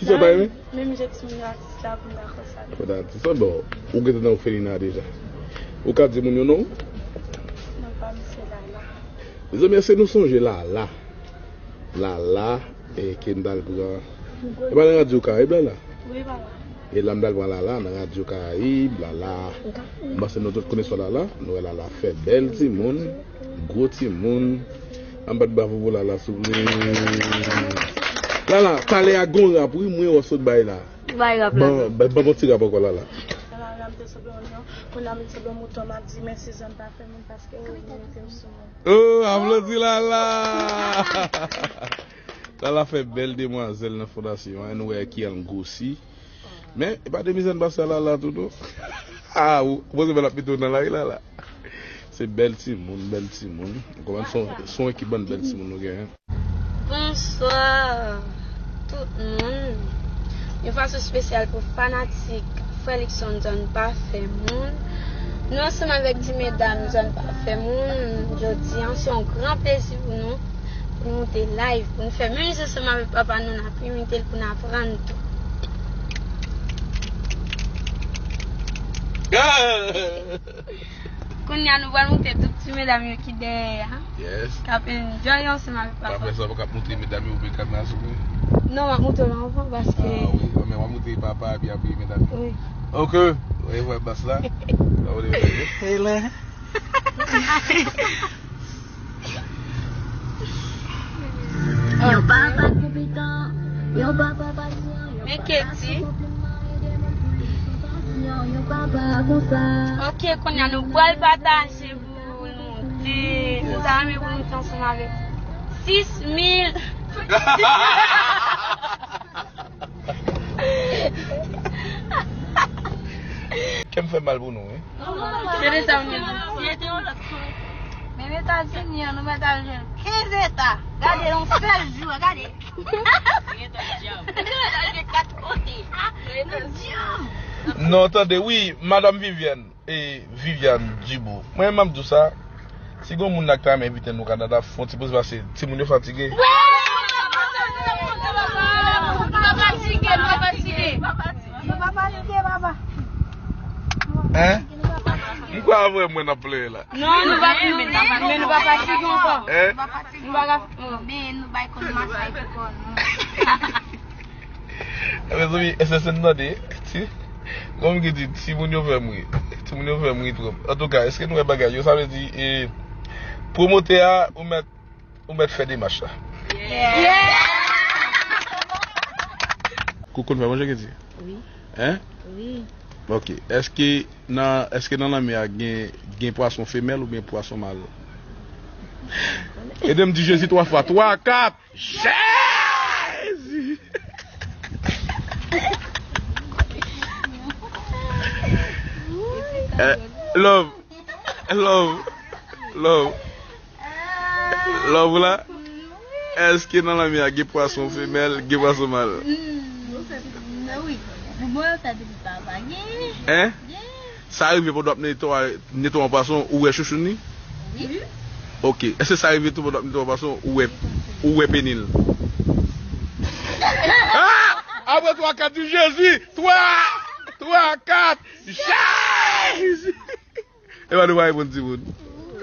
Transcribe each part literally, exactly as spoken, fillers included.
Sa bay, wi? Menm jan timoun yo atis la pou n dakò sa. Mwen ta atis la, bon, ou gentan nan òfelina deja. Ou ka di moun yo non? Non, pa misye Lala. Mezanmi, èske nou sonje Lala? Lala, e, ke m t al pran. E pa nan Radyo Karayib, Lala? Wi, papa. E la m t al pran Lala nan Radyo Karayib, Lala. M panse nou tout konnen istwa Lala. Nou wè Lala fè bèl timoun, gwo timoun. Ann bat bravo pou Lala, souple. Lala, talè a gon rap, wi, mwen wè w sot bay la. Bay rap la. Ban, ban, ban bon ti rap ankò, Lala. Lala, m te sanble yon lyon, kounye a m sanble yon mouton, m ap di mèsi zòn pa fè moun paske ou mete m sou moun. Oh, aplodi Lala! Lala fè bèl demwazèl nan fondasyon an, nou wè ki an gwosi. Men, e pa de mizè n pase a Lala tou, non. Ah, ou, ou panse bèl ap mete w nan lari Lala? Se bèl timoun, bèl timoun. Ou konprann? Se yon, se yon ekip bann bèl timoun nou genyen. Bonswa, tout moun. Yon fason espesyal pou fanatik Frè Luckson zòn pa fè moun. Nou ansanm avèk ti medam zòn pa fè moun. Jodi a, se yon gran plezi pou nou, pou nou moute live, pou nou fè menm jan ansanm avèk papa nou, n ap imite l, pou n aprann tou. Kounye a, nou pral moute tout ti medam yo ki dèyè a. Yes. K ap enjoy ansanm avèk papa. Pa fè sa, pa k ap moute medam yo oubyen kamera sou mwen. Non, m ap moute w nan anvan paske. Ah wi, men w ap moute papa epi apre medam yo. Wi. Ok. Ou wè bas la? Ou wè bas la? Helen. Yon papa konpetan, yon papa pasyan, yon papa sou konpliman, ede moun pou li sou pasyon, yon papa konsa. Ok, kounye a nou pral pataje pou nou te, nou ta renmen pou nou te ansanm avèk sis mil. Kè m fè mal pou nou, wi. Se de sa m di. Menm Etazini an, nou mèt al jwenn kenz eta. Gade, yon sèl jou, gade. Nou mèt al jwenn kat kote. Nou dyanm. Non, tande, wi, Madanm Viviane. E Viviane Dubou. Mwen, m ap di w sa, si gon moun la ki ta renmen envite nou Kanada, fè yon ti poze pase timoun yo fatige. Nou pa fatige, nou pa fatige. Nou pa fatige, papa. Hein? M kwè avè mwen n ap plenyen la. Non, nou pa, men nou pa fatige ankò. Hein? Nou pa ka, men nou bay kòn masay pou kò nou. Mezanmi, S S N tande, ti, kòm ki di, timoun yo fè m ri. Timoun yo fè m ri twòp. Antouka, èske nou wè bagay yo? Sa vle di, e, pwomotè a, ou mèt, ou mèt fè demach la. Yeah. Kou konn fè manje, Keti? Wi. Hein? Wi. Ok. Èske nan, èske nan lanmè a gen, gen pwason femèl oubyen pwason mal? Ede m di Jezi twa fwa. Twa, kat! Jezi! Eh, love. Love. Love. Love la. Èske nan lanmè a gen pwason femèl, gen pwason mal? Wi. Bon, sa depi papa gen. Hein? Gen. Sa rive pandan w ap netwaye, netwaye yon pwason, ou wè chouchoun li? Wi. Ok. Èske sa rive tou pandan w ap netwaye yon pwason, ou wè, ou wè peni l? Ah! Apre twa, kat, di Jezi! Twa! Twa, kat! Jezi! Epa nou pa reponn timoun.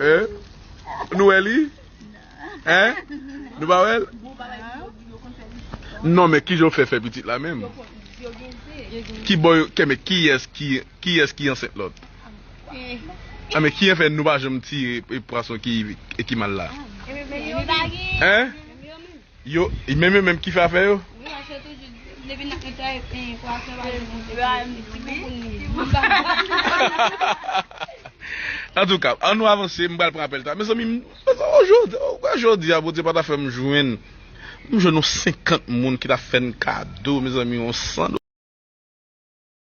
Hein? Nou wè li? Hein? Nou pa wè l? Non, men kijan w fè fè pitit la menm? Ki bò yo, ke, men kiyès ki, kiyès ki ansent lòt? A, men kijan fè nou pa janm tire, e, pwason ki, e, ki mal la? Hein? Yo, menm yo menm ki fè afè yo? Wi, paske toujou, depi n ap netwaye, e, pwason pa janm monte, ti bouboun li. Antouka, ann nou avanse, m pral pran apèl ta. Mezanmi, m, mezanmi, jodi, jodi a, Bondye pa ta fè m jwenn, m jwenn yon senkant moun ki ta fè n kado, mezanmi, yon san